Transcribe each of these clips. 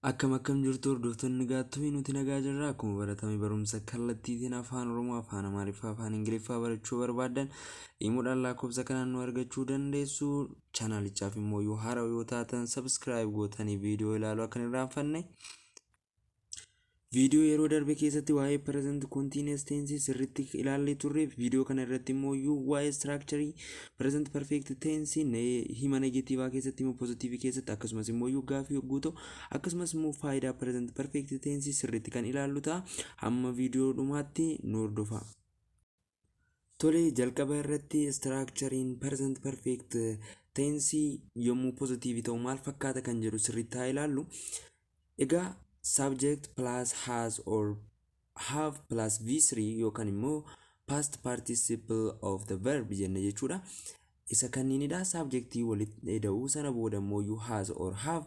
Akkam akkam jirtu, hordoftoonni gaattumii? Nuti nagaa jirra. Akkuma baratame barumsa kallattiitiin Afaan Oromoo, Afaan Amaariffaa, Afaan Ingiliffaa barachuu barbaaddan himuudhaan lakkoofsa kanaan nu argachuu dandeessu. Chaanaalichaaf immoo yoo haaraa yoo taatan, subscribe gootanii viidiyoo ilaaluu akka hin irraanfanne. Viidiyoo yeroo darbe keessatti waa'ee present continuous tense sirriitti ilaallee turre. Viidiyoo kana irratti immoo waa'ee structure present perfect tense hima negatiivaa keessatti, hima pozitiivii keessatti, akkasumas immoo gaaffii yogguu ta'u, akkasumas immoo faayidaa present perfect tense sirriitti kan ilaallu ta'a. Hamma viidiyoo dhumaatti nu hordofa. Tole, jalqaba irratti structurein present perfect tense yommuu pozitiivii ta'u maal fakkaata kan jedhu sirriitti haa ilaallu. Egaa, subject plus has or have plus v3 yookaan immoo past participle of the verb jenne jechuudha. Isa kanniinidha. Subjectii walitti eda'uu, sana booda immoo has or have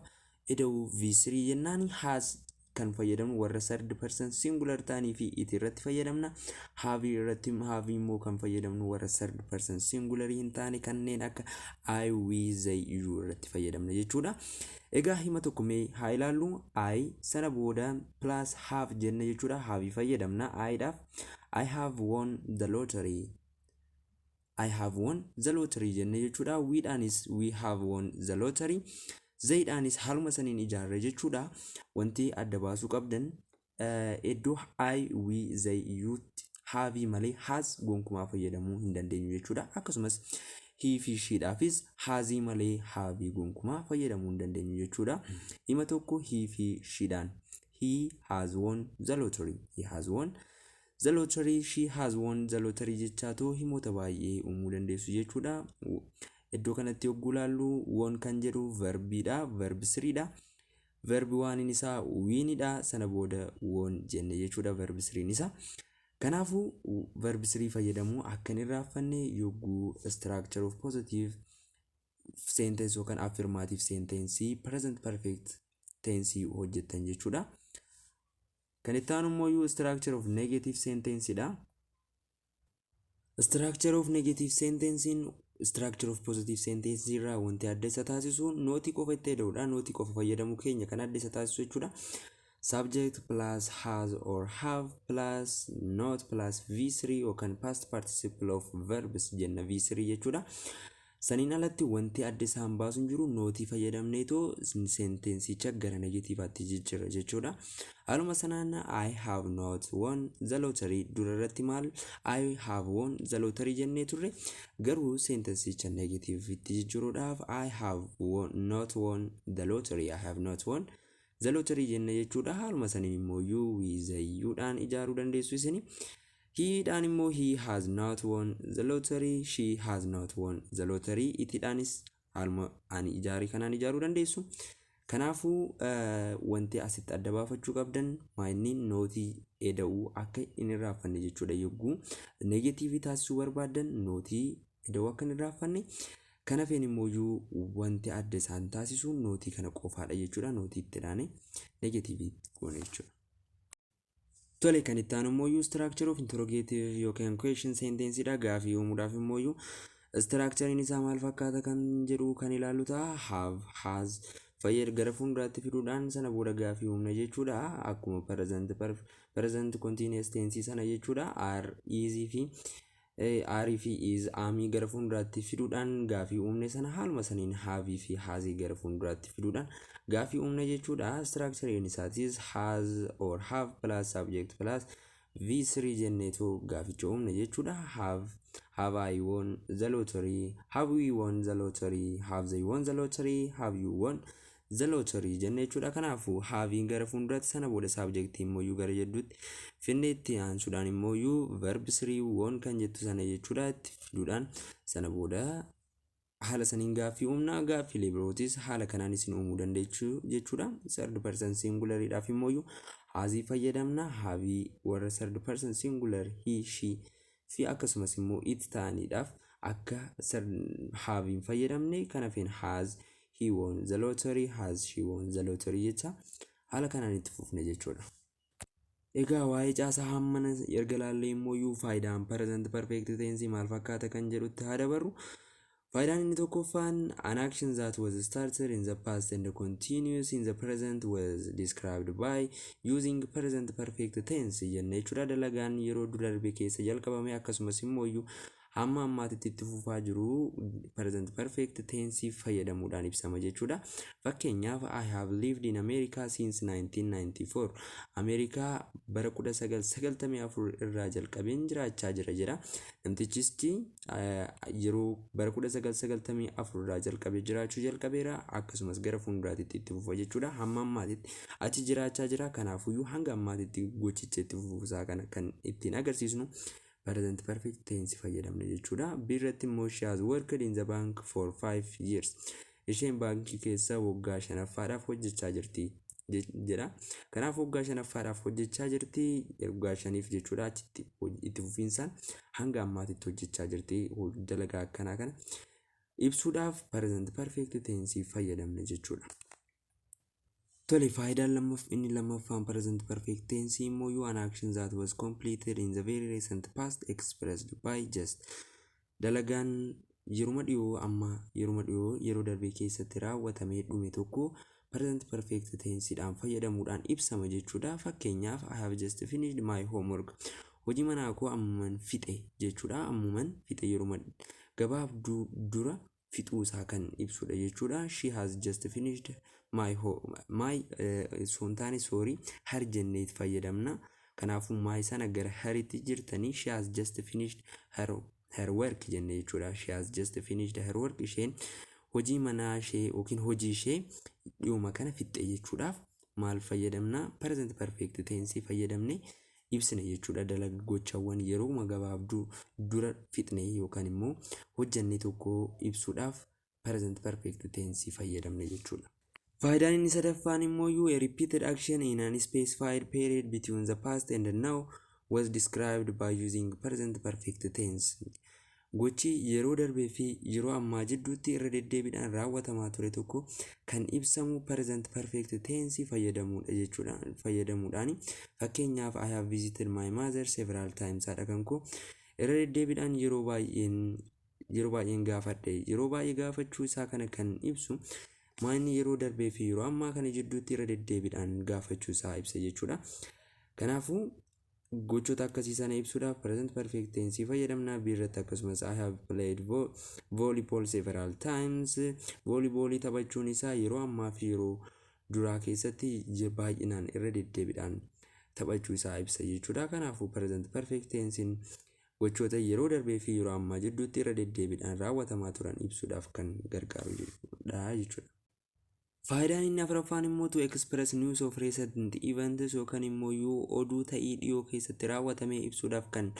eda'uu v3 jennaan. Has kan fayyadamnu warra third person singular ta'anii fi it irratti fayyadamna. Have irratti, have immoo kan fayyadamnu warra third person singular hin taane kanneen akka I, we, they, you irratti fayyadamna jechuudha. Egaa hima tokko mee haa ilaallu. I sana booda plus have jenna jechuudha. Have fayyadamna I dhaaf. I have won the lottery. I have won the lottery jenne jechuudha. We dhaanis we have won the lottery. They dhaanis haaluma saniin ijaarre jechuudha. Wanti adda baasuu qabdan, iddoo I, we, they, you have malee has gonkumaa fayyadamuu hin dandeenyu jechuudha. Akkasumas he fi she dhaafis has malee have gonkumaa fayyadamuu hin dandeenyu jechuudha. Hima tokko he fi she dhaan, he has won the lottery, he has won the lottery, she has won the lottery jechaatoo himoota baay'ee uumuu dandeessu jechuudha. Iddoo kanatti yogguu ilaallu, won kan jedhu verbiidha, verb threedha. Verbi oneiin isaa winidha. Sana booda won jenne jechuudha, verb threen isaa. Kanaafuu verb three fayyadamuu akka hin irraanfanne yogguu structure of positive sentence yookaan affirmative sentence present perfect tense hojjettan jechuudha. Kan itti aanu immoo structure of negative sentence dha. Structure of negative sentence structure of positive sentence irraa wanti adda isa taasisu notii qofa itti eda'uudha. Notii qofa fayyadamuu keenya kan adda isa taasisu jechuudha. Subject plus has or have plus not plus v3 yookaan past participle of verbs jenna, v3 jechuudha. Saniin alatti wanti adda isaan baasu hin jiru. Notii fayyadamneetoo sentensicha gara negatiivaatti jijjiirra jechuudha. Haaluma sanaan I have not won the lottery. Dura irratti maal, I have won the lottery jennee turre. Garuu sentensicha negatiivitti jijjiiruudhaaf I have won, not won the lottery, I have not won the lottery jenne jechuudha. Haaluma saniin immoo you, we, they, youdhaan ijaaruu dandeessu isini. He dhaan immoo he has not won the lottery, she has not won the lottery. Itidhaanis haaluma ani ijaarii kanaan ijaaruu dandeessu. Kanaafuu wanti asitti adda baafachuu qabdan maayinni notii eda'uu akka hin irraanfanne jechuudha. Yogguu negatiivii taasisuu barbaaddan notii eda'uu akka hin irraanfanne. Kana feen immoo wanti adda isaan taasisu notii kana qofaadha jechuudha. Notii itti dhaane negatiivii goone jechuudha. Tole, kan itti aanu immoo structure of interrogative yookaan question sentence dha. Gaafii uumuudhaaf immoo structurein isaa maal fakkaata kan jedhu kan ilaallu ta'a. Have, has fayyad gara fuulduraatti fiduudhaan sana booda gaafii uumna jechuudha. Akkuma present continuous tense sana jechuudha. Are, is fi are fi is, am gara fuulduraatti fiduudhaan gaafii uumne sana, haaluma saniin have fi has gara fuulduraatti fiduudhaan gaafii uumne jechuudha. Structurein isaatis has or have plus subject plus v3 jenneetu gaaficha uumne jechuudha. Have I won the lottery? Have we won the lottery? Have they won the lottery? Have you won the lottery jenne jechuudha. Kanaafuu haveiin gara fuulduraatti, sana booda subjectii immoo gara jedhutti finne, itti aansuudhaan immoo verb 3 won kan jettu sana jechuudha itti fiduudhaan sana booda haala saniin gaaffii uumna. Gaaffiilee birootis haala kanaan isin uumuu dandeessu jechuudha. Third person singulariidhaaf immoo hasii fayyadamna. Haveii warra third person singular he, she fi akkasumas immoo it ta'aniidhaaf akka haveiin fayyadamne. Kana feen has he won the lottery, has she won the lottery jecha haala kanaan itti fufne jechuudha. Egaa waa'ee caasaa hammana erga laallee immoo faayidaan present perfect tense maal fakkaata kan jedhutti haa dabarru. Faayidaan inni tokkoffaan, an action that was started in the past and continues in the present was described by using present perfect tense jenne jechuudha. Dalagaan yeroo darbe keessa jalqabame, akkasumas immoo iyyuu hamma ammaatitti itti fufaa jiru, present perfect tense fayyadamuudhaan ibsama jechuudha. Fakkeenyaaf, "I have lived in America since 1994." Ameerikaa bara 1994 irraa jalqabeen jiraachaa jira jedha. Namtichis yeroo bara 1994 irraa jalqabee jiraachuu jalqabeera, akkasumas gara fuulduraatitti itti fufa jechuudha. Hamma ammaatitti achi jiraachaa jira. Kanaafuyyuu hanga ammaatitti gochicha itti fufuusaa kana kan ittiin agarsiisnu present perfect tense fayyadamne jechuudha. Biirratti immoo, "She has worked in the bank for 5 years." Isheen baankii keessa waggaa shanaffaadhaaf hojjechaa jirti jedha. Kanaaf waggaa shanaffaadhaaf hojjechaa jirti, waggaa 5f jechuudha, achitti itti fufiinsaan hanga ammaatitti hojjechaa jirti. Dalagaa akkanaa kana ibsuudhaaf present perfect tense fayyadamne jechuudha. Tole, faayidaan inni lammaffaan present perfect tense immoo yoo an action that was completed in the very recent past expressed by just. Dalagaan yeruma dhiyoo amma, yeruma dhiyoo yeroo darbe keessatti raawwatamee dhume tokko present perfect tenseedhaan fayyadamuudhaan ibsama jechuudha. Fakkeenyaaf, "I have just finished my homework." Hojii manaa koo ammuman fixe jechuudha. Ammuman fixe, yeruma gabaabduu dura fixuusaa kan ibsudha jechuudha. She has just finished my my osoo taane, sorry, her jennee fayyadamna. Kanaafuu my sana gara heritti jirtanii, "She has just finished her work" jenne jechuudha. "She has just finished her work." Isheen hojii manaa ishee yookiin hojii ishee dhiyuma kana fixxe jechuudhaaf maal fayyadamna? Present perfect tense fayyadamne ibsina jechuudha. Dalaga gochawwan yeroo gabaabduu dura fixne yookaan immoo hojjenne tokko ibsuudhaaf present perfect tense fayyadamne jechuudha. Faayidaan inni sadaffaan immoo you a repeated action in an specified period between the past and the now was described by using present perfect tense. Gochi yeroo darbee fi yeroo ammaa jidduutti irra deddeebiidhaan raawwatamaa ture tokko kan ibsamu present perfect tense fayyadamuudha jechuudha, fayyadamuudhaani. Fakkeenyaaf, "I have visited my mother several times." Haadha kan koo irra deddeebiidhaan yeroo baay'een gaafadhe. Yeroo baay'ee gaafachuu isaa kana kan ibsu maanni yeroo darbee fi yeroo ammaa kana jidduutti irra deddeebiidhaan gaafachuu isaa ibsa jechuudha. Kanaafuu gochoota akkasii sana ibsuudhaaf present perfect tense fayyadamna. Biirratti akkasumas, "I have played volleyball several times." Volleyballii taphachuun isaa yeroo ammaa fi yeroo duraa keessatti baay'inaan irra deddeebiidhaan taphachuu isaa ibsa jechuudha. Kanaafuu present perfect tense gochoota yeroo darbee fi yeroo ammaa jidduutti irra deddeebiidhaan raawwatamaa turan ibsuudhaaf kan gargaaru jechuudha. Faayidaan inni afuraffaan immoo to express news of recent events yookaan immoo yoo oduu ta'ii dhiyoo keessatti raawwatame ibsuudhaaf kan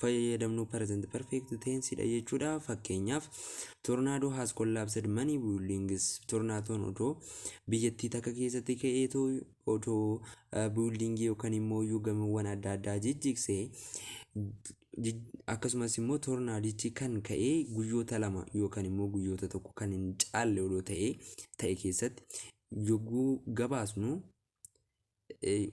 fayyadamnu present perfect tense dha jechuudha. Fakkeenyaaf, "Tornado has collapsed many buildings." Tornaadoon odoo biyyattii takka keessatti ka'eetoo odoo buildingii yookaan immoo gamoowwan adda addaa jijjigsee, akkasumas immoo tornaadichi kan ka'ee guyyoota 2 yookaan immoo guyyoota 1 kan hin caalle odoo ta'e keessatti yogguu gabaasnu,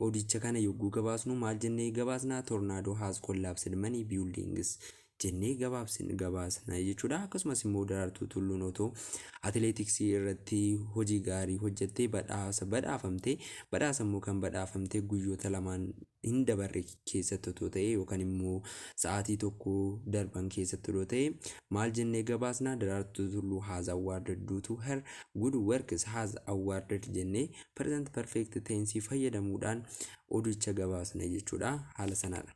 odicha kana yogguu gabaasnu maal jennee gabaasnaa? "Tornado has collapsed many buildings" jennee gabaasna jechuudha. Akkasumas immoo Daraartuu Tulluun otoo atileetiksii irratti hojii gaarii hojjettee badhaasa badhaafamtee, badhaasa immoo kan badhaafamtee guyyoota 2n hin dabarre keessatti otoo ta'e yookaan immoo sa'aatii 1 darban keessatti otoo ta'e maal jennee gabaasna? "Daraartuu Tulluu has awarded due to her good works," "has awarded" jennee present perfect tense fayyadamuudhaan odicha gabaasna jechuudha, haala sanaadha.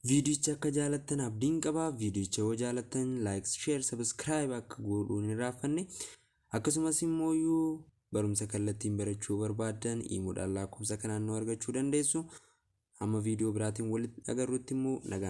Viidiyicha akka jaalattan abdiin qaba. Viidiyicha yoo jaalattan like, share, subscribe akka godhuun hin raaffanne. Akkasumas immoo barumsa kallattiin barachuu barbaaddan iimoodhaan lakkoofsa kanaan nu argachuu dandeessu. Hamma viidiyoo biraatiin walitti agarrutti immoo nagaan.